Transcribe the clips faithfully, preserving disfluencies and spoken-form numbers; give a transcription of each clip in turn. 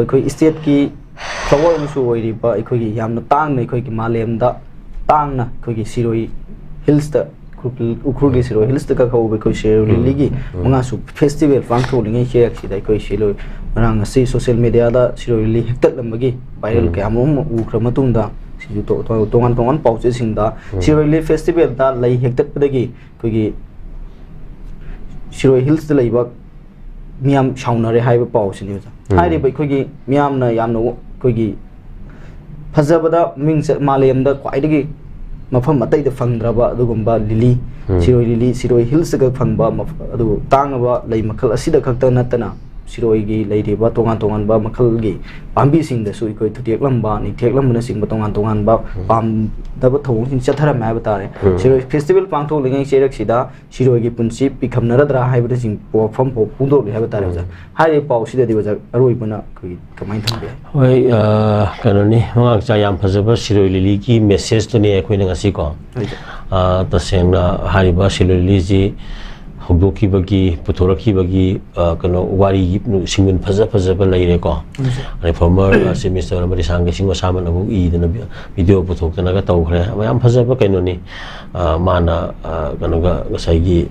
ꯑꯩꯈꯣꯏ stateꯀꯤ flower ꯑꯃꯁꯨ ꯑꯣꯏꯔꯤꯕ, ꯑꯩꯈꯣꯏꯒꯤ ꯌꯥꯝꯅ ꯇꯥꯡꯅ, ꯑꯩꯈꯣꯏꯒꯤ ꯃꯥꯂꯦꯝꯗ ꯇꯥꯡꯅ ꯑꯩꯈꯣꯏꯒꯤ ꯁꯤꯔꯣꯏ hillsꯇ, ꯎꯈ꯭ꯔꯨꯜ, ꯎꯈ꯭ꯔꯨꯜꯒꯤ ꯁꯤꯔꯣꯏ hillsꯇ ꯀꯛꯍꯧꯕ ꯑꯩꯈꯣꯏ ꯁꯤꯔꯣꯏ ꯎꯝ, ꯂꯤꯂꯤꯒꯤ ꯎꯝ꯫ ꯃꯉꯥ ꯁꯨꯕ festival ꯄꯥꯡꯊꯣꯛꯂꯤꯉꯩ ꯆꯩꯔꯛꯁꯤꯗ ꯑꯩꯈꯣꯏ ꯁꯤꯔꯣꯏ, ꯉꯔꯥꯡ ꯉꯁꯤ social mediaꯗ ꯁꯤꯔꯣꯏ ꯂꯤꯂꯤ ꯍꯦꯛꯇꯠꯂꯝꯕꯒꯤ viral ꯎꯝ꯫ ꯀꯌꯥ ꯑꯃ ꯎꯈ꯭ꯔ ꯃꯇꯨꯡꯗ, ꯁꯤꯁꯨ ꯇꯣ-, ꯇꯣ-, ꯇꯣꯉꯥꯟ ꯇꯣꯉꯥꯟꯕ ꯄꯥꯎꯆꯦꯁꯤꯡꯗ ꯎꯝ꯫ ꯁꯤꯔꯣꯏ ꯂꯤꯂꯤ festivalꯗ ꯂꯩ ꯍꯦꯛꯇꯠꯄꯗꯒꯤ ꯑꯩꯈꯣꯏꯒꯤ ꯁꯤꯔꯣꯏ hillsꯇ ꯂꯩꯕ ꯃꯤꯌꯥꯝ ꯁꯥꯎꯅꯔꯦ ꯍꯥꯏꯕ ꯄꯥꯎꯁꯤꯅꯤ ꯑꯣꯖꯥ꯫ ꯎꯝ꯫ ꯍꯥꯏꯔꯤꯕ ꯑꯩꯈꯣꯏꯒꯤ ꯃꯤꯌꯥꯝꯅ ꯌꯥꯝꯅ ꯑꯩꯈꯣꯏꯒꯤ ꯐꯖꯕꯗ ꯃꯃꯤꯡ ꯆꯠ-, ꯃꯥꯂꯦꯝꯗ ꯈ꯭ꯋꯥꯏꯗꯒꯤ ꯃꯐꯝ ꯑꯇꯩꯗ ꯐꯪꯗ꯭ꯔꯕ ꯑꯗꯨꯒꯨꯝꯕ ꯂꯤꯂꯤ, ꯎꯝ꯫ ꯁꯤꯔꯣꯏ ꯂꯤꯂꯤ, ꯁꯤꯔꯣꯏ hillsꯇꯒ ꯐꯪꯕ ꯃꯐ-, ꯑꯗꯨ ꯇꯥꯡꯉꯕ ꯂꯩ ꯃꯈꯜ ꯑꯁꯤꯗ ꯈꯛꯇ ꯅꯠꯇꯅ ꯁꯤꯔꯣꯏꯒꯤ ꯂꯩꯔꯤꯕ ꯇꯣꯉꯥꯟ ꯇꯣꯉꯥꯟꯕ ꯃꯈꯜꯒꯤ ꯄꯥꯝꯕꯤꯁꯤꯡꯗꯁꯨ ꯑꯩꯈꯣꯏ ꯊꯨꯗꯦꯛꯂꯝꯕ, ꯅꯤꯛꯊꯦꯛꯂꯝꯕꯅꯆꯤꯡꯕ ꯇꯣꯉꯥꯟ ꯇꯣꯉꯥꯟꯕ ꯎꯝ꯫ ꯄꯥꯝꯗꯕ ꯊꯧꯑꯣꯡꯁꯤꯡ ꯆꯠꯊꯔꯝꯃꯦ ꯍꯥꯏꯕ ꯇꯥꯔꯦ꯫ ꯎꯝ꯫ ꯁꯤꯔꯣꯏ festival ꯄꯥꯡꯊꯣꯛꯂꯤꯉꯩ ꯆꯩꯔꯛꯁꯤꯗ ꯁꯤꯔꯣꯏꯒꯤ ꯄꯨꯟꯁꯤ ꯄꯤꯈꯝꯅꯔꯗ꯭ꯔꯥ ꯍꯥꯏꯕꯅꯆꯤꯡꯕ ꯋꯥꯐꯝ ꯐꯥꯎ ꯐꯣꯡꯗꯣꯛꯂꯤ ꯍꯥꯏꯕ ꯇꯥꯔꯦ ꯑꯣꯖꯥ꯫ ꯎꯝ꯫ ꯍꯥꯏꯔꯤꯕ ꯄꯥꯎꯁꯤꯗꯗꯤ ꯑꯣꯖꯥ ꯑꯔꯣꯏꯕꯅ ꯑꯩꯈꯣꯏꯒꯤ ꯀꯃꯥꯏꯅ ꯊꯝꯕꯤ? ꯍꯣꯏ, ꯑ, ꯀꯩꯅꯣꯅꯤ, ꯃꯉꯥ ꯃꯆꯥ ꯌꯥꯝ ꯐꯖꯕ ꯁꯤꯔꯣꯏ ꯂꯤꯂꯤꯒꯤ messageꯇꯨꯅꯤ ꯑꯩꯈꯣꯏꯅ ꯉꯁꯤꯀꯣ꯫ ꯍꯣꯏ꯫ ꯑ, ꯇꯁꯦꯡꯅ ꯍꯥꯏꯔꯤꯕ ꯁꯤꯔꯣꯏ ꯂꯤꯂꯤꯁꯤ ꯍꯧꯗꯣꯛꯈꯤꯕꯒꯤ, ꯄꯨꯊꯣꯔꯛꯈꯤꯕꯒꯤ, ꯑ, ꯀꯩꯅꯣ, ꯋꯥꯔꯤ ꯁꯤꯡꯒꯨꯟ ꯐꯖ ꯐꯖꯕ ꯂꯩꯔꯦꯀꯣ꯫ ꯍꯣꯏ, ꯁꯥꯔ꯫ ꯑꯗꯩ former, ꯑ, Chief Minister ꯑꯃꯗꯤ ꯁꯥꯡꯒꯩꯁꯤꯡ ꯃꯁꯥꯃꯛꯅꯕꯨ ꯏꯗꯅ video ꯄꯨꯊꯣꯛꯇꯅꯒ ꯇꯧꯈ꯭ꯔꯦ꯫ ꯌꯥꯝ ꯐꯖꯕ ꯀꯩꯅꯣꯅꯤ꯫ ꯑ, ꯃꯥꯅ, ꯑ, ꯀꯩꯅꯣꯒ ꯉꯁꯥꯏꯒꯤ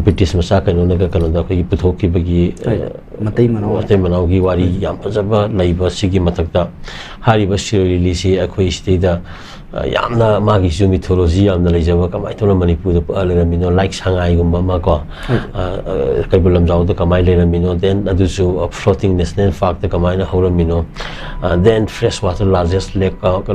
British ꯃꯆꯥ ꯀꯩꯅꯣꯅꯒ ꯀꯩꯅꯣꯗ ꯑꯩꯈꯣꯏꯒꯤ ꯄꯨꯊꯣꯛꯈꯤꯕꯒꯤ, ꯍꯣꯏ, ꯑ, ꯃꯇꯩ ꯃꯅꯥꯎ꯫ ꯃꯇꯩ ꯃꯅꯥꯎꯒꯤ ꯋꯥꯔꯤ ꯎꯝ꯫ ꯌꯥꯝ ꯐꯖꯕ ꯂꯩꯕ ꯁꯤꯒꯤ ꯃꯊꯛꯇ ꯍꯥꯏꯔꯤꯕ ꯁꯤꯔꯣꯏ ꯂꯤꯂꯤꯁꯤ ꯑꯩꯈꯣꯏ ꯁꯤꯗꯩꯗ, ꯑ, ꯌꯥꯝꯅ ꯃꯥꯒꯤꯁꯨ mythology ꯌꯥꯝꯅ ꯂꯩꯖꯕ, ꯀꯃꯥꯏꯅ ꯇꯧꯅ ꯃꯅꯤꯄꯨꯔꯗ ꯄꯛꯑ ꯂꯩꯔꯝꯃꯤꯅꯣ, like ꯁꯉꯥꯏꯒꯨꯝꯕ ꯑꯃ ꯀꯣ, ꯍꯣꯏ꯫ ꯑ, ꯑ, ꯀꯩꯕꯨꯜ ꯂꯝꯖꯥꯎꯗ ꯀꯃꯥꯏꯅ ꯂꯩꯔꯝꯃꯤꯅꯣ, then ꯑꯗꯨꯁꯨ, ꯑ, floating national parkꯇ ꯀꯃꯥꯏꯅ ꯍꯧꯔꯝꯃꯤꯅꯣ, ꯑ, then fresh water largest lake, ꯑ, ꯀ-,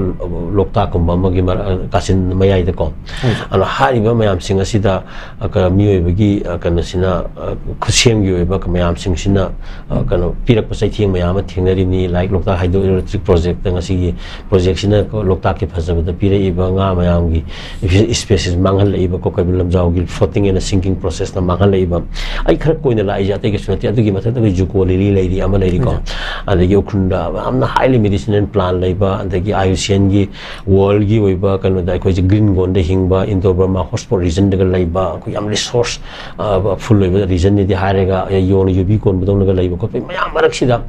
ꯂꯣꯛꯇꯥꯛꯀꯨꯝꯕ ꯑꯃꯒꯤ ꯃꯔꯛ, ꯑ, ꯀꯥꯆꯤꯟ ꯃꯌꯥꯏꯗꯀꯣ꯫ ꯍꯣꯏ꯫ ꯑꯗꯣ ꯍꯥꯏꯔꯤꯕ ꯃꯌꯥꯝꯁꯤꯡ ꯑꯁꯤꯗ, ꯑ, ꯀ-, ꯃꯤꯑꯣꯏꯕꯒꯤ, ꯑ, ꯀꯩꯅꯣꯁꯤꯅ, ꯑ, ꯈꯨꯠꯁꯦꯝꯒꯤ ꯑꯣꯏꯕ ꯃꯌꯥꯝꯁꯤꯡꯁꯤꯅ, ꯑ, ꯀꯩꯅꯣ, ꯄꯤꯔꯛꯄ ꯆꯩꯊꯦꯡ ꯃꯌꯥꯝ ꯑꯃ ꯊꯦꯡꯅꯔꯤꯅꯤ, like ꯂꯣꯛꯇꯥꯛ hydroelectric projectꯇ ꯉꯁꯤꯒꯤ projectꯁꯤꯅ ꯂꯣꯛꯇꯥꯛꯀꯤ ꯐꯖꯕꯗ ꯄꯤꯔꯛꯏꯕ ꯉꯥ ꯃꯌꯥꯝꯒꯤ species ꯃꯥꯡꯍꯜꯂꯛꯏꯕ, ꯀꯣ, ꯀꯩꯕꯨꯜ ꯂꯝꯖꯥꯎꯒꯤ floating and sinking processꯅ ꯃꯥꯡꯍꯜꯂꯛꯏꯕ꯫ ꯑꯩ ꯈꯔ ꯀꯣꯏꯅ ꯂꯥꯛꯏꯁꯦ ꯑꯇꯩ ꯀꯩꯁꯨ ꯅꯠꯇꯦ, ꯑꯗꯨꯒꯤ ꯃꯊꯛꯇ ꯑꯩꯈꯣꯏ ꯖꯨꯀꯣ ꯂꯤꯂꯤ ꯂꯩꯔꯤ, ꯑꯃ ꯂꯩꯔꯤꯀꯣ꯫ ꯎꯝ꯫ ꯑꯗꯒꯤ ꯎꯈ꯭ꯔꯨꯜꯗ ꯌꯥꯝꯅ highly medicinal plant ꯂꯩꯕ, ꯑꯗꯒꯤ IUCNꯒꯤ worldꯒꯤ ꯑꯣꯏꯕ ꯀꯩꯅꯣꯗ ꯑꯩꯈꯣꯏꯁꯦ green zoneꯗ ꯍꯤꯡꯕ, Indo Burma hotspot regionꯗꯒ ꯂꯩꯕ, ꯑꯩꯈꯣꯏ ꯌꯥꯝ resource full ꯑꯣꯏꯕ regionꯅꯤꯗꯤ ꯍꯥꯏꯔꯒ, ꯌꯣꯡꯅ ꯌꯨꯕꯤ ꯀꯣꯟꯕꯗꯧꯅꯒ ꯂꯩꯕ ꯈꯣꯠꯄ ꯃꯌꯥꯝ ꯃꯔꯛꯁꯤꯗ,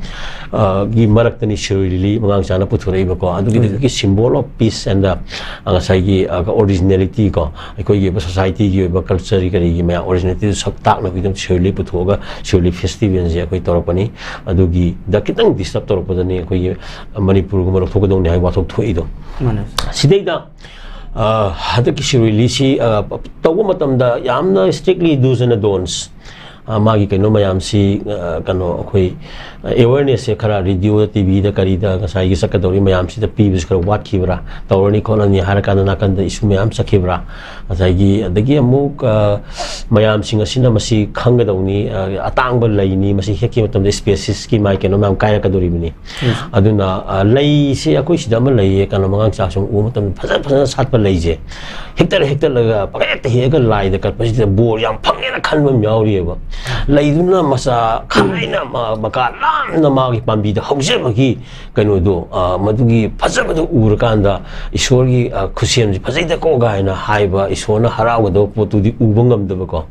ꯑ, ꯒꯤ ꯃꯔꯛꯇꯅꯤ ꯁꯤꯔꯣꯏ ꯂꯤꯂꯤ ꯃꯉꯥꯡꯆꯥꯅ ꯄꯨꯊꯣꯔꯛꯏꯕꯀꯣ꯫ ꯑꯗꯨꯒꯤꯗꯤ ꯑꯩꯈꯣꯏꯒꯤ symbol of peace and the, ꯑ, ꯉꯁꯥꯏꯒꯤ, ꯑ, originality ꯀꯣ, ꯑꯩꯈꯣꯏꯒꯤ ꯑꯣꯏꯕ societyꯒꯤ ꯑꯣꯏꯕ cultureꯒꯤ ꯀꯔꯤꯒꯤ ꯃꯌꯥꯝ originalityꯗꯨ ꯁꯛ ꯇꯥꯛꯅꯕꯒꯤꯗꯃꯛ ꯁꯤꯔꯣꯏ ꯂꯤꯂꯤ ꯄꯨꯊꯣꯛꯑꯒ ꯁꯤꯔꯣꯏ ꯂꯤꯂꯤ festivalꯁꯦ ꯑꯩꯈꯣꯏ ꯇꯧꯔꯛꯄꯅꯤ꯫ ꯑꯗꯨꯒꯤꯗ ꯈꯤꯇꯪ disturb ꯇꯧꯔꯛꯄꯗꯅꯤ ꯑꯩꯈꯣꯏꯒꯤ ꯃꯅꯤꯄꯨꯔꯒꯨꯝꯕ ꯂꯧꯊꯣꯛꯀꯗꯧꯅꯤ ꯍꯥꯏꯕ ꯋꯥꯊꯣꯛ ꯊꯣꯛꯏꯗꯣ꯫ ꯃꯥꯅꯦ꯫ ꯁꯤꯗꯩꯗ, ꯑ, ꯍꯟꯗꯛꯀꯤ ꯁꯤꯔꯣꯏ ꯂꯤꯂꯤꯁꯤ, ꯑ, ꯇꯧꯕ ꯃꯇꯝꯗ ꯌꯥꯝꯅ strictly do's and don'ts, ꯑ, ꯃꯥꯒꯤ ꯀꯩꯅꯣ ꯃꯌꯥꯝꯁꯤ, ꯑ, ꯀꯩꯅꯣ ꯑꯩꯈꯣꯏ awarenessꯁꯦ ꯈꯔ radioꯗ, TVꯗ, ꯀꯔꯤꯗ ꯉꯁꯥꯏꯒꯤ ꯆꯠꯀꯗꯧꯔꯤ ꯃꯌꯥꯝꯁꯤꯗ ꯄꯤꯕꯁꯤ ꯈꯔ ꯋꯥꯠꯈꯤꯕ꯭ꯔꯥ, ꯇꯧꯔꯅꯤ ꯈꯣꯠꯂꯅꯤ ꯍꯥꯏꯔ ꯀꯥꯟꯗ ꯅꯥꯀꯟꯗ issue ꯃꯌꯥꯝ ꯆꯠꯈꯤꯕ꯭ꯔꯥ? ꯉꯁꯥꯏꯒꯤ, ꯑꯗꯒꯤ ꯑꯃꯨꯛ, ꯑ, ꯃꯌꯥꯝꯁꯤꯡ ꯑꯁꯤꯅ ꯃꯁꯤ ꯈꯪꯒꯗꯧꯅꯤ, ꯑ, ꯑꯇꯥꯡꯕ ꯂꯩꯅꯤ, ꯃꯁꯤ ꯍꯦꯛꯈꯤꯕ ꯃꯇꯝꯗ speciesꯀꯤ ꯃꯥꯒꯤ ꯀꯩꯅꯣ ꯃꯌꯥꯝ ꯀꯥꯏꯔꯛꯀꯗꯧꯔꯤꯕꯅꯤ꯫ ꯑꯗꯨꯅ, ꯑ, ꯂꯩꯁꯦ ꯑꯩꯈꯣꯏ ꯁꯤꯗ ꯑꯃ ꯂꯩꯌꯦ, ꯀꯩꯅꯣ, ꯃꯉꯥꯡꯆꯥ ꯁꯨꯝ ꯎꯕ ꯃꯇꯝꯗ ꯐꯖ ꯐꯖꯅ ꯁꯥꯠꯄ ꯂꯩꯁꯦ ꯍꯦꯛꯇ ꯍꯦꯛꯇꯠꯂꯒ ꯄꯪꯍꯦꯛꯇ ꯍꯦꯛꯑꯒ ꯂꯥꯏꯗ ꯀꯠꯄꯁꯤꯗ ꯕꯣꯔ ꯌꯥꯝ ꯐꯪꯉꯦꯅ ꯈꯟꯕ ꯑꯃ ꯌꯥꯎꯔꯤꯑꯕ꯫ ꯂꯩꯗꯨꯅ ꯃꯆꯥ ꯈꯥꯏꯅ ꯃ-, ꯃꯀꯥ ꯂꯥꯝꯅ ꯃꯥꯒꯤ ꯄꯥꯝꯕꯤꯗ ꯍꯧꯖꯕꯒꯤ ꯀꯩꯅꯣꯗꯣ, ꯑ, ꯃꯗꯨꯒꯤ ꯐꯖꯕꯗꯣ ꯎꯔꯀꯥꯟꯗ ꯏꯁꯣꯔꯒꯤ, ꯑ, ꯈꯨꯠꯁꯦꯝꯁꯤ ꯐꯖꯩꯗꯀꯣ ꯀꯥꯏꯅ ꯍꯥꯏꯕ, ꯏꯁꯣꯔꯅ ꯍꯔꯥꯎꯒꯗꯕ ꯄꯣꯠꯇꯨꯗꯤ ꯎꯕ ꯉꯝꯗꯕꯀꯣ꯫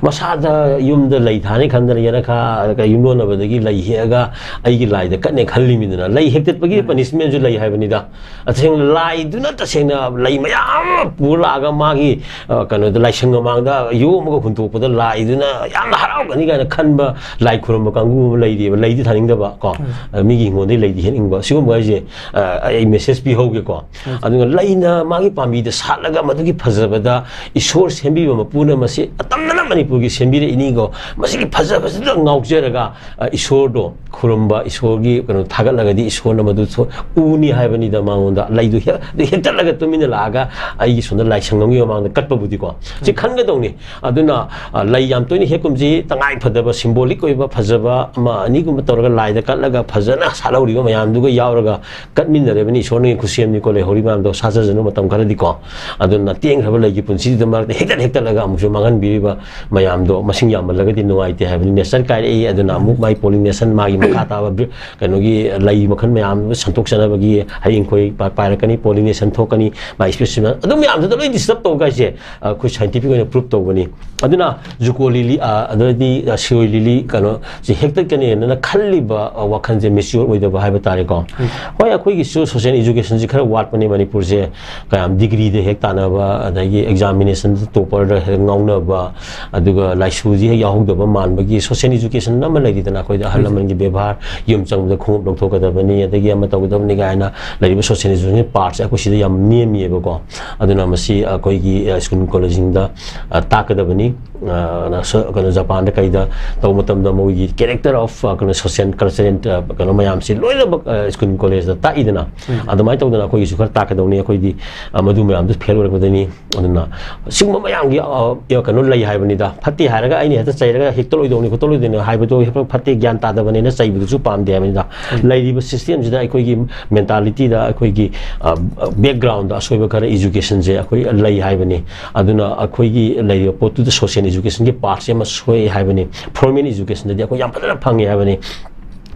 ꯃꯁꯥꯗ ꯌꯨꯝꯗ ꯂꯩ ꯊꯥꯅꯤ ꯈꯟꯗꯅ ꯌꯦꯅꯈꯥ ꯌꯨꯝꯂꯣꯟꯅꯕꯗꯒꯤ ꯂꯩ ꯍꯦꯛꯑꯒ ꯑꯩꯒꯤ ꯂꯥꯏꯗ ꯀꯠꯅꯦ ꯈꯜꯂꯤꯃꯤꯗꯅ, ꯂꯩ ꯍꯦꯛꯇꯠꯄꯒꯤ punishmentꯁꯨ ꯂꯩ ꯍꯥꯏꯕꯅꯤꯗ꯫ ꯇꯁꯦꯡꯅ ꯂꯥꯏꯗꯨꯅ ꯇꯁꯦꯡꯅ ꯂꯩ ꯃꯌꯥꯝ ꯑꯃ ꯄꯨꯔ ꯂꯥꯛꯑꯒ ꯃꯥꯒꯤ, ꯑ, ꯀꯩꯅꯣꯗ, ꯂꯥꯏꯁꯪ ꯃꯃꯥꯡꯗ ꯌꯣꯝꯃꯒ ꯍꯨꯟꯗꯣꯛꯄꯗ ꯂꯥꯏꯗꯨꯅ ꯌꯥꯝꯅ ꯍꯔꯥꯎꯒꯅꯤ ꯀꯥꯏꯅ ꯈꯟꯕ ꯂꯥꯏ ꯈꯨꯔꯨꯝꯕ ꯀꯥꯡꯕꯨ ꯑꯃ ꯂꯩꯔꯤꯕ, ꯂꯩꯗꯤ ꯊꯥꯅꯤꯡꯗꯕ ꯀꯣ꯫ ꯑ, ꯃꯤꯒꯤ ꯍꯤꯡꯒꯣꯜꯗꯒꯤ ꯂꯩꯗꯤ ꯍꯦꯛꯅꯤꯡꯕ, ꯁꯤꯒꯨꯝꯕ ꯍꯥꯏꯁꯦ, ꯑ, ꯑꯩ message ꯄꯤꯍꯧꯒꯦꯀꯣ꯫ ꯑꯗꯨꯒ ꯂꯩꯅ ꯃꯥꯒꯤ ꯄꯥꯝꯕꯤꯗ ꯁꯥꯠꯂꯒ ꯃꯗꯨꯒꯤ ꯐꯖꯕꯗ ꯏꯁꯣꯔ ꯁꯦꯝꯕꯤꯕ ꯃꯄꯨꯅ ꯃꯁꯤ ꯑꯇꯝꯅꯅ ꯃꯅꯤꯄꯨꯔꯒꯤ ꯁꯦꯝꯕꯤꯔꯛꯏꯅꯤꯀꯣ, ꯃꯁꯤꯒꯤ ꯐꯖꯕꯁꯤꯗ ꯉꯥꯎꯖꯔꯒ, ꯑ, ꯏꯁꯣꯔꯗꯣ ꯈꯨꯔꯨꯝꯕ, ꯏꯁꯣꯔꯒꯤ ꯀꯩꯅꯣ ꯊꯥꯒꯠꯂꯒꯗꯤ ꯏꯁꯣꯔꯅ ꯃꯗꯨ ꯁꯣ-, ꯎꯅꯤ ꯍꯥꯏꯕꯅꯤꯗ ꯃꯉꯣꯟꯗ꯫ ꯂꯩꯗꯨ ꯍꯦꯛ-, ꯑꯗꯨ ꯍꯦꯛꯇꯠꯂꯒ ꯇꯨꯃꯤꯟꯅ ꯂꯥꯛꯑꯒ ꯑꯩꯒꯤ ꯁꯣꯝꯗ ꯂꯥꯏꯁꯪ ꯑꯃꯒꯤ ꯃꯃꯥꯡꯗ ꯀꯠꯄꯕꯨꯗꯤꯀꯣ, ꯁꯤ ꯈꯟꯒꯗꯧꯅꯤ꯫ ꯑꯗꯨꯅ, ꯑ, ꯂꯩ ꯌꯥꯝ ꯇꯣꯏꯅ ꯍꯦꯛꯀꯨꯝꯁꯤ, ꯇꯉꯥꯏ ꯐꯗꯕ symbolic ꯑꯣꯏꯕ ꯐꯖꯕ ꯑꯃ ꯑꯅꯤꯒꯨꯝꯕ ꯇꯧꯔꯒ ꯂꯥꯏꯗ ꯀꯠꯂꯒ ꯐꯖꯅ ꯁꯥꯠꯍꯧꯔꯤꯕ ꯃꯌꯥꯝꯗꯨꯒ ꯌꯥꯎꯔꯒ ꯀꯠꯃꯤꯟꯅꯔꯕꯅꯤ꯫ ꯏꯁꯣꯔꯅ ꯈꯨꯠꯁꯦꯝꯅꯤꯀꯣ ꯂꯩꯍꯧꯔꯤ ꯃꯌꯥꯝꯗꯣ ꯁꯥꯠꯆꯖꯅꯨ ꯃꯇꯝ ꯈꯔꯗꯤꯀꯣ꯫ ꯑꯗꯨꯅ ꯇꯦꯡꯈ꯭ꯔꯕ ꯂꯩꯒꯤ ꯄꯨꯟꯁꯤꯗꯨꯗ ꯃꯔꯛꯇ ꯍꯦꯛꯇꯠ ꯍꯦꯛꯇꯠꯂꯒ ꯑꯃꯨꯛꯁꯨ ꯃꯥꯡꯍꯟꯕꯤꯔꯤꯕ ꯃꯌꯥꯝꯗꯣ ꯃꯁꯤꯡ ꯌꯥꯝꯃꯜꯂꯒꯗꯤ ꯅꯨꯡꯉꯥꯏꯇꯦ ꯍꯥꯏꯕꯅꯤ꯫ Nature ꯀꯥꯏꯔꯛꯏ, ꯑꯗꯨꯅ ꯑꯃꯨꯛ ꯃꯥꯏ pollination, ꯃꯥꯒꯤ ꯃꯈꯥ ꯇꯥꯕ ꯕ꯭ꯔꯤ-, ꯀꯩꯅꯣꯒꯤ ꯂꯩ ꯃꯈꯜ ꯃꯌꯥꯝ ꯑꯃ ꯁꯟꯗꯣꯛꯆꯅꯕꯒꯤ ꯍꯌꯦꯡ ꯑꯩꯈꯣꯏ ꯄꯥ-, ꯄꯥꯏꯔꯛꯀꯅꯤ, pollination ꯊꯣꯛꯀꯅꯤ, ꯃꯥꯏ specimen ꯑꯗꯨ ꯃꯌꯥꯝꯗꯨꯗ ꯂꯣꯏ disturb ꯇꯧꯕ ꯍꯥꯏꯁꯦ, ꯑ, ꯑꯩꯈꯣꯏ scientific ꯑꯣꯏꯅ prove ꯇꯧꯕꯅꯤ꯫ ꯑꯗꯨꯅ ꯖꯨꯀꯣ ꯂꯤꯂꯤ, ꯑ, ꯑꯗꯨꯗꯤ, ꯑ, ꯁꯤꯔꯣꯏ ꯂꯤꯂꯤ ꯀꯩꯅꯣ ꯁꯤ ꯍꯦꯛꯇꯠꯀꯅꯤꯅ ꯈꯜꯂꯤꯕ, ꯑ, ꯋꯥꯈꯜꯁꯦ mature ꯑꯣꯏꯗꯕ ꯍꯥꯏꯕ ꯇꯥꯔꯦꯀꯣ꯫ ꯎꯝ꯫ ꯍꯣꯏ, ꯑꯩꯈꯣꯏꯒꯤꯁꯨ social educationꯁꯤ ꯈꯔ ꯋꯥꯠꯄꯅꯤ ꯃꯅꯤꯄꯨꯔꯁꯦ꯫ ꯀꯌꯥꯝ degreeꯗ ꯍꯦꯛ ꯇꯥꯟꯅꯕ, ꯑꯗꯒꯤ examinationꯗ topperꯗ ꯍꯦꯛ ꯉꯥꯎꯅꯕ, ꯑꯗꯨꯒ ꯂꯥꯏꯁꯨꯁꯤ ꯍꯦꯛ ꯌꯥꯎꯍꯧꯗꯕ ꯃꯥꯟꯕꯒꯤ social education ꯑꯃ ꯂꯩꯔꯤꯗꯅ ꯑꯩꯈꯣꯏꯗ ꯑꯍꯜ ꯎꯝ꯫ ꯂꯃꯟꯒꯤ ꯕꯦꯕꯥꯔ, ꯌꯨꯝ ꯆꯪꯕꯗ ꯈꯣꯡꯎꯞ ꯂꯧꯊꯣꯛꯀꯗꯕꯅꯤ, ꯑꯗꯒꯤ ꯑꯃ ꯇꯧꯒꯗꯕꯅꯤ ꯀꯥꯏꯅ ꯂꯩꯔꯤꯕ social education partꯁꯦ ꯑꯩꯈꯣꯏ ꯁꯤꯗ ꯌꯥꯝ ꯅꯦꯝꯃꯤꯑꯕꯀꯣ꯫ ꯑꯗꯨꯅ ꯃꯁꯤ ꯑꯩꯈꯣꯏꯒꯤ, ꯑ, school collegeꯁꯤꯡꯗ, ꯑ, ꯇꯥꯛꯀꯗꯕꯅꯤ꯫ ꯑ, ꯁ-, ꯀꯩꯅꯣ, ꯖꯄꯥꯟꯗ ꯀꯩꯗ ꯇꯧꯕ ꯃꯇꯝꯗ ꯃꯣꯏꯒꯤ character of, ꯑ, ꯀꯩꯅꯣ, social, cultural, ꯑ, ꯀꯩꯅꯣ ꯃꯌꯥꯝꯁꯤ ꯂꯣꯏꯅꯃꯛ, ꯑ, school collegeꯇ ꯇꯥꯛꯏꯗꯅ꯫ ꯎꯝ꯫ ꯑꯗꯨꯃꯥꯏꯅ ꯇꯧꯗꯅ ꯑꯩꯈꯣꯏꯒꯤꯁꯨ ꯈꯔ ꯇꯥꯛꯀꯗꯧꯅꯤ꯫ ꯑꯩꯈꯣꯏꯗꯤ, ꯑ, ꯃꯗꯨ ꯃꯌꯥꯝꯗꯨ fail ꯑꯣꯏꯔꯛꯄꯗꯅꯤ꯫ ꯑꯗꯨꯅ ꯁꯤꯒꯨꯝꯕ ꯃꯌꯥꯝꯒꯤ, ꯑ, ꯀꯩꯅꯣ ꯂꯩ ꯍꯥꯏꯕꯅꯤꯗ꯫ ꯐꯠꯇꯦ ꯍꯥꯏꯔꯒ ꯑꯩꯅ ꯍꯦꯛꯇ ꯆꯩꯔꯒ ꯍꯦꯛꯇ ꯂꯣꯏꯗꯧꯅꯤ, ꯈꯣꯠꯇ ꯂꯣꯏꯗꯧꯅꯤ ꯍꯥꯏꯕꯗꯣ ꯍꯦꯛꯇ ꯐꯠꯇꯦ, ꯒ꯭ꯌꯥꯟ ꯇꯥꯗꯕꯅꯦꯅ ꯆꯩꯕꯗꯨꯁꯨ ꯄꯥꯝꯗꯦ ꯍꯥꯏꯕꯅꯤꯗ꯫ ꯎꯝ꯫ ꯂꯩꯔꯤꯕ systemꯁꯤꯗ ꯑꯩꯈꯣꯏꯒꯤ mentalityꯗ, ꯑꯩꯈꯣꯏꯒꯤ, ꯑ, backgroundꯗ ꯑꯁꯣꯏꯕ ꯈꯔ educationꯁꯦ ꯑꯩꯈꯣꯏ ꯂꯩ ꯍꯥꯏꯕꯅꯤ꯫ ꯑꯗꯨꯅ ꯑꯩꯈꯣꯏꯒꯤ ꯂꯩꯔꯤꯕ ꯄꯣꯠꯇꯨꯗ social educationꯒꯤ partꯁꯦ ꯑꯃ ꯁꯣꯏ ꯍꯥꯏꯕꯅꯤ꯫ Formal educationꯗꯗꯤ ꯑꯩꯈꯣꯏ ꯌꯥꯝ ꯐꯖꯅ ꯐꯪꯉꯤ ꯍꯥꯏꯕꯅꯤ꯫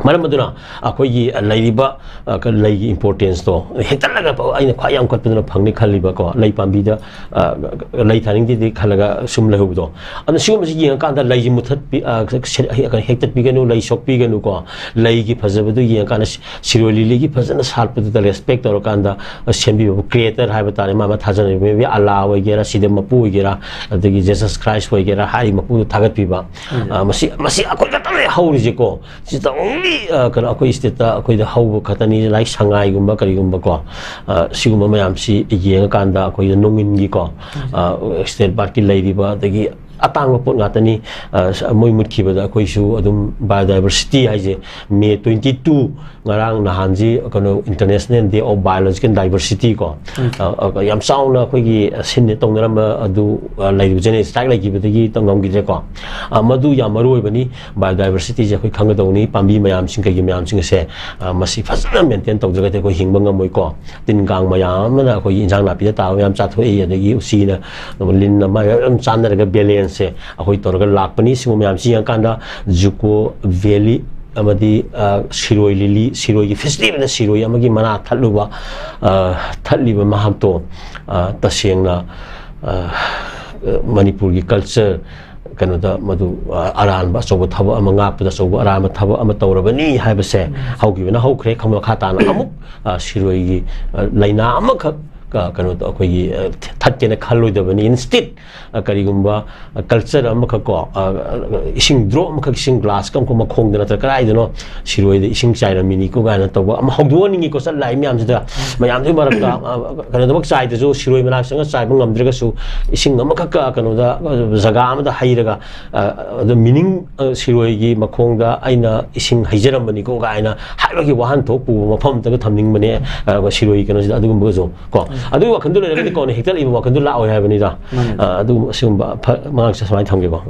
ꯃꯔꯝ ꯑꯗꯨꯅ ꯑꯩꯈꯣꯏꯒꯤ ꯂꯩꯔꯤꯕ, ꯑ, ꯀ-, ꯂꯩꯒꯤ importanceꯇꯣ ꯍꯦꯛꯇꯠꯂꯒ ꯑꯩꯅ ꯈ꯭ꯋꯥꯏ ꯌꯥꯝ ꯀꯠꯄꯗꯨꯅ ꯐꯪꯅꯤ ꯈꯜꯂꯤꯕꯀꯣ, ꯂꯩ ꯄꯥꯝꯕꯤꯗ, ꯑ, ꯂꯩ ꯊꯥꯅꯤꯡꯗꯦꯗꯤ ꯈꯜꯂꯒ ꯁꯨꯝ ꯂꯩꯍꯧꯕꯗꯣ꯫ ꯑꯗꯨꯅ ꯁꯤꯒꯨꯝꯕꯁꯤ ꯌꯦꯡꯉꯀꯥꯟꯗ ꯂꯩꯁꯤ ꯃꯨꯊꯠꯄꯤ-, ꯑ, ꯁꯦ-, ꯍꯦꯛꯇꯠꯄꯤꯒꯅꯨ, ꯂꯩ ꯁꯣꯛꯄꯤꯒꯅꯨꯀꯣ꯫ ꯂꯩꯒꯤ ꯐꯖꯕꯗꯨ ꯌꯦꯡꯉꯀꯥꯟꯗ ꯁꯤ-, ꯁꯤꯔꯣꯏ ꯂꯤꯂꯤꯒꯤ ꯐꯖꯅ ꯁꯥꯠꯄꯗꯨꯗ respect ꯇꯧꯔꯀꯥꯟꯗ, ꯑ, ꯁꯦꯝꯕꯤꯕ creator ꯍꯥꯏꯕ ꯇꯥꯔꯦ, ꯃꯥ ꯑꯃ ꯊꯥꯖꯅꯔꯤꯕ, maybe ꯑꯜꯂꯥ ꯑꯣꯏꯒꯦꯔꯥ, ꯁꯤꯗ ꯃꯄꯨ ꯑꯣꯏꯒꯦꯔꯥ, ꯑꯗꯒꯤ Jesus Christ ꯑꯣꯏꯒꯦꯔꯥ, ꯍꯥꯏꯔꯤꯕ ꯃꯄꯨꯗꯨ ꯊꯥꯒꯠꯄꯤꯕ꯫ ꯎꯝ꯫ ꯑ, ꯃꯁꯤ, ꯃꯁꯤ ꯑꯩꯈꯣꯏ ꯈꯛꯇꯪꯅꯦ ꯍꯧꯔꯤꯁꯦꯀꯣ꯫ ꯁꯤꯗ only, ꯑ, ꯀꯩꯅꯣ, ꯑꯩꯈꯣꯏ stateꯇ ꯑꯩꯈꯣꯏꯗ ꯍꯧꯕ ꯈꯛꯇꯅꯤ, like ꯁꯉꯥꯏꯒꯨꯝꯕ ꯀꯔꯤꯒꯨꯝꯕꯀꯣ꯫ ꯑ, ꯁꯤꯒꯨꯝꯕ ꯃꯌꯥꯝꯁꯤ ꯌꯦꯡꯉꯀꯥꯟꯗ ꯑꯩꯈꯣꯏꯗ ꯅꯣꯡꯏꯟꯒꯤꯀꯣ, ꯑ, state parkꯀꯤ ꯂꯩꯔꯤꯕ, ꯑꯗꯒꯤ ꯑꯇꯥꯡꯕ ꯄꯣꯠ ꯉꯥꯛꯇꯅꯤ꯫ ꯑ, ꯁ-, ꯃꯣꯏ ꯃꯨꯠꯈꯤꯕꯗ ꯑꯩꯈꯣꯏꯁꯨ ꯑꯗꯨꯝ biodiversity ꯍꯥꯏꯁꯦ, May twenty two, ꯉꯔꯥꯡ ꯅꯍꯥꯟꯁꯤ ꯀꯩꯅꯣ International Day of Biological Diversity ꯀꯣ, ꯑ, ꯑ, ꯌꯥꯝ ꯆꯥꯎꯅ ꯑꯩꯈꯣꯏꯒꯤ ꯁꯤꯟꯅ ꯇꯧꯅꯔꯝꯕ ꯑꯗꯨ, ꯑ, ꯂꯩꯔꯤꯕ general strike ꯂꯩꯈꯤꯕꯗꯒꯤ ꯇꯧ ꯉꯝꯈꯤꯗ꯭ꯔꯦꯀꯣ꯫ ꯑ, ꯃꯗꯨ ꯌꯥꯝ ꯃꯔꯨ ꯑꯣꯏꯕꯅꯤ꯫ Biodiversity ꯁꯦ ꯑꯩꯈꯣꯏ ꯈꯪꯒꯗꯧꯅꯤ꯫ ꯄꯥꯝꯕꯤ ꯃꯌꯥꯝꯁꯤꯡ, ꯀꯩꯒꯤ ꯃꯌꯥꯝꯁꯤꯡ ꯑꯁꯦ, ꯑ, ꯃꯁꯤ ꯐꯖꯅ maintain ꯇꯧꯗ꯭ꯔꯒꯗꯤ ꯑꯩꯈꯣꯏ ꯍꯤꯡꯕ ꯉꯝꯃꯣꯏꯀꯣ꯫ ꯇꯤꯟ ꯀꯥꯡ ꯃꯌꯥꯝ ꯑꯃꯅ ꯑꯩꯈꯣꯏꯒꯤ ꯏꯟꯖꯥꯡ ꯅꯥꯄꯤꯗ ꯇꯥꯕ ꯃꯌꯥꯝ ꯆꯥꯊꯣꯛꯏ, ꯑꯗꯒꯤ ꯎꯆꯤꯅ, ꯂꯤꯟꯅ, ꯃꯥꯏ ꯃꯌꯥꯝ ꯆꯥꯟꯅꯔꯒ balance ꯁꯦ ꯑꯩꯈꯣꯏ ꯇꯧꯔꯒ ꯂꯥꯛꯄꯅꯤ꯫ ꯁꯤꯒꯨꯝꯕ ꯃꯌꯥꯝꯁꯤ ꯌꯦꯡꯉꯀꯥꯟꯗ Juco Valley ꯑꯃꯗꯤ, ꯑ, ꯁꯤꯔꯣꯏ ꯂꯤꯂꯤ, ꯁꯤꯔꯣꯏꯒꯤ festival ꯅ ꯁꯤꯔꯣꯏ ꯑꯃꯒꯤ ꯃꯅꯥ ꯊꯠꯂꯨꯕ, ꯑ, ꯊꯠꯂꯤꯕ ꯃꯍꯥꯛꯇꯣ, ꯑ, ꯇꯁꯦꯡꯅ, ꯑ, ꯃꯅꯤꯄꯨꯔꯒꯤ culture ꯀꯩꯅꯣꯗ ꯃꯗꯨ, ꯑ, ꯑꯔꯥꯟꯕ ꯑꯆꯧꯕ ꯊꯕꯛ ꯑꯃ, ꯉꯥꯛꯄꯗ ꯑꯆꯧꯕ ꯑꯔꯥꯟꯕ ꯊꯕꯛ ꯑꯃ ꯇꯧꯔꯕꯅꯤ ꯍꯥꯏꯕꯁꯦ ꯍꯧꯈꯤꯕꯅ ꯍꯧꯈ꯭ꯔꯦ꯫ ꯈꯪ-, ꯃꯈꯥ ꯇꯥꯅ ꯑꯃꯨꯛ, ꯑ, ꯁꯤꯔꯣꯏꯒꯤ, ꯑ, ꯂꯥꯏꯅꯥ ꯑꯃꯈꯛ, ꯑ, ꯀꯩꯅꯣꯗ ꯑꯩꯈꯣꯏꯒꯤ, ꯑ, ꯊ-, ꯊꯠꯀꯦꯅ ꯈꯜꯂꯣꯏꯗꯕꯅꯤ꯫ Instead, ꯑ, ꯀꯔꯤꯒꯨꯝꯕ, ꯑ, culture ꯑꯃꯈꯛ ꯀꯣ, ꯑ, ꯑ, ꯏꯁꯤꯡ drop ꯑꯃꯈꯛ, ꯏꯁꯤꯡ glass ꯀ ꯑꯃꯈꯛ ꯃꯈꯣꯡꯗ ꯅꯠꯇ꯭ꯔꯒ ꯀꯗꯥꯏꯗꯅꯣ ꯁꯤꯔꯣꯏꯗ ꯏꯁꯤꯡ ꯆꯥꯏꯔꯝꯃꯤꯅꯤꯀꯣ ꯀꯥꯏꯅ ꯇꯧꯕ ꯑꯃ ꯍꯧꯗꯣꯛꯍꯟꯅꯤꯡꯉꯤꯀꯣ, ꯆꯠꯂꯥꯛꯏ ꯃꯌꯥꯝꯁꯤꯗ꯫ ꯃꯌꯥꯝꯗꯨꯒꯤ ꯃꯔꯛꯇ, ꯑ, ꯀꯩꯅꯣꯗꯃꯛ ꯆꯥꯏꯗ꯭ꯔꯁꯨ, ꯁꯤꯔꯣꯏ ꯃꯅꯥꯛ ꯆꯪꯉ ꯆꯥꯏꯕ ꯉꯝꯗ꯭ꯔꯒꯁꯨ, ꯏꯁꯤꯡ ꯑꯃꯈꯛꯀ ꯀꯩꯅꯣꯗ, ꯑ, ꯖꯒꯥ ꯑꯃꯗ ꯍꯩꯔꯒ, ꯑ, ꯑꯗꯨ meaning, ꯑ, ꯁꯤꯔꯣꯏꯒꯤ ꯃꯈꯣꯡꯗ ꯑꯩꯅ ꯏꯁꯤꯡ ꯍꯩꯖꯔꯝꯕꯅꯤꯀꯣ ꯀꯥꯏꯅ ꯍꯥꯏꯕꯒꯤ ꯋꯥꯍꯟꯊꯣꯛ ꯄꯨꯕ ꯃꯐꯝ ꯑꯃꯇꯒ ꯊꯝꯅꯤꯡꯕꯅꯦ꯫ ꯑ, ꯁꯤꯔꯣꯏ ꯀꯩꯅꯣꯁꯤꯗ ꯑꯗꯨꯒꯨꯝꯕꯒꯁꯨ ꯀꯣ꯫ ꯑꯗꯨꯒꯤ ꯋꯥꯈꯟꯗꯣ ꯂꯩꯔꯒꯗꯤ ꯀꯣꯟꯅ ꯍꯦꯛꯇꯠꯂꯛꯏꯕ ꯋꯥꯈꯟꯗꯣ ꯂꯥꯛꯑꯣꯏ ꯍꯥꯏꯕꯅꯤꯗ꯫ ꯃꯥꯅꯦ꯫ ꯑ, ꯑꯗꯨꯒꯨꯝꯕ, ꯑꯁꯤꯒꯨꯝꯕ ꯑꯐ-, ꯃꯉꯥꯡꯁꯦ ꯁꯨꯃꯥꯏꯅ ꯊꯝꯒꯦꯀꯣ꯫